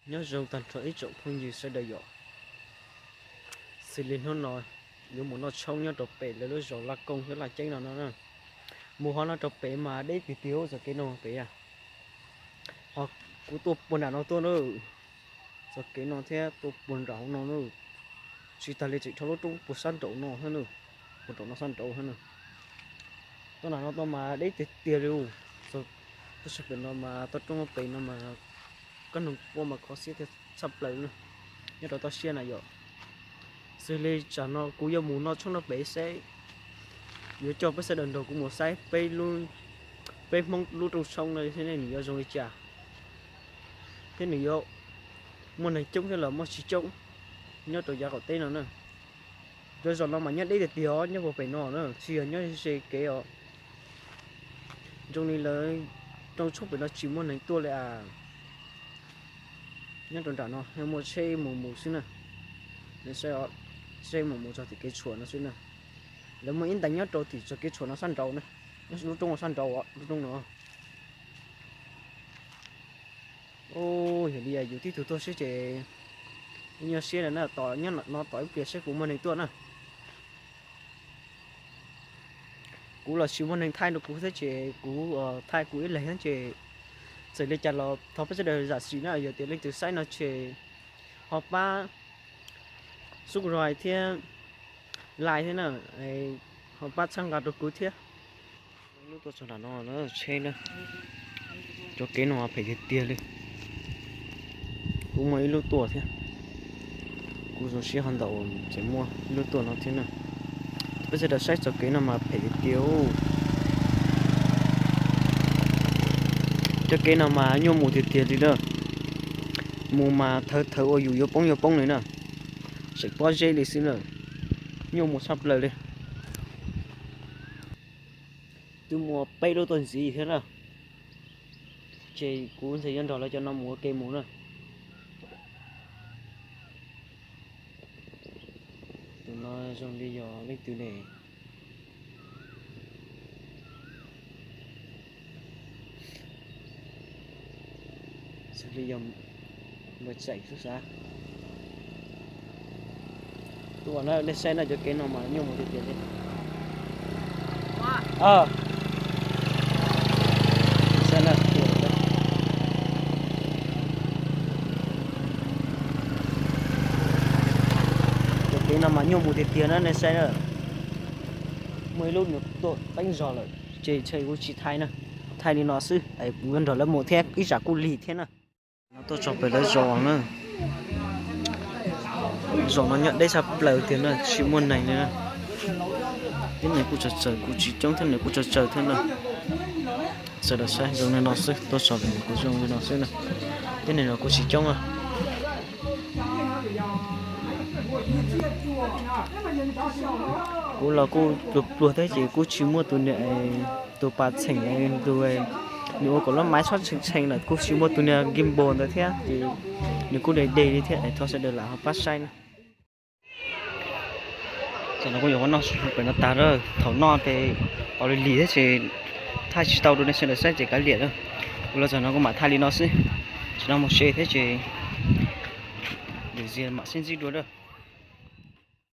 Nyob zoo tag nrho ib tsoom phooj ywg sawv daws yom. Xws li hnub no yuav mus noj tshoob nyob rau pem lawv lub zos Laj Kooj thiab Laj Ceeb no no na. Mus ho no rau pem mas deb tiag tiag txoj kev no pem. Ho kuv tuaj puag nram no tuaj na, txoj kev no thiab tuaj puag nram hauv no na. Tsis tas li tseem dhau lub roob puag sab nraum no thiab na, puag nraum no sab nraud thiab na. Tuaj nram no tuaj mas deb tiag tiag li. Tuaj sab pem no mas toj roob pem no mas kab noog quaj mas kho siab tiag tshaj plaws na, nyob rau toj siab na yom. Xws li tsam no kuv yuav mus noj tshoob no pem saib, yuav coj peb sawv daws nrog kuv mus saib peb Hmoob lub rooj tshoob no thiab nws yuav zoo li cas, thiab nws yuav muaj neeg coob thiab los muaj tsis coob nyob rau yav qaum teb no na. Cov zos no mas nyob deb tiag tiag os, nyob puag pem no na, tsis yog nyob ze kev os. Zoo li lawv rooj tshoob pem no tsis muaj neeg tuaj li as. Nyob rau nram no muaj tsheb mus mus xwb na. Saib, tsheb mus mus txog tim kev tshuam no xwb na. Lawv muaj ib ntees nyob rau tim txog kev tshuam no sab nraud na, lub roob sab nraud, lub roob no. Yog li yus tib tug tuaj saib ces nyuaj siab na, tos nyob no tos ib pliag saib puas muaj neeg tuaj na. Kuv los tsis muaj neeg thaij rau kuv thiab ces kuv thaij kuv ib leeg thiab ces txawm li cas los thov peb sawv daws zam txim na, yog tias leej twg saib no ces ho pab subscribe thiab like thiab na, ho pab txhawb nqa rau kuv thiab. Lub tuaj txog nram no tsheb na, cov kev no phem tiag tiag li. Kuv muaj ib lub tuaj thiab, kuv zoo siab ho ntau tseem muaj ib lub tuaj no thiab na. Peb sawv daws saib txoj kev no mas phem tiag tiag. Cov kev no mas nyuaj mus tiag tiag li na, mus mas thawv thawv ua yus yuav poob yuav poob li na, tseem pob zeb li xwb na, nyuaj mus tshaj plaws li. Twb muaj peb lub tuaj ntxiv thiab na, ces kuv ntshai yuav nrog lawv cov no mus ua ke mus na. Tus no zoo li yog leej twg ne? Xws li yog npawg Tseem xwb xav. Tuaj na, nej saib no cov kev no mas nyuaj mus tiag tiag li. Cov kev no mas nyuaj mus tiag tiag na, nej saib na. Muaj ib lub nws tuaj teeb zog lawm ces ntshe kuv tsis thaij na, thaij li no xwb, kuv yuav nrog lawv mus thiab ib tsam kuj lig thiab na. No tuaj txog pem lawv zos na. Zos no nyob deb tshaj plaws tiag na, tsis muaj neeg li na. Thiab neeg kuj tsawg tsawg, kuv tsis coob thiab neeg kuj tsawg tsawg thiab na. Sawv daws saib zoo li no xwb, tuaj txog pem kuv zoo li no xwb na. Thiab neeg los kuj tsis coob na. Kuv los kuj pluag pluag thiab ces kuj tsis muaj tus niam, tus pas txheem, tus, nws ua kom lub maiv txhob tshee tshee lawm, kuj tsis muaj tus niag gimbal ntawd thiab ces nws kuj deb deb li thiab, thov sawv daws lam ho pab saib na. Tam no kuv yuav noj pem no tag, thaum noj ces ua li lig thiab ces thaij tsis tau rau nej sawv daws saib ces kav liam. Kuv los txog no kuv mam thaij li no xwb, tsis no mus se thiab ces mam sib ntsib dua.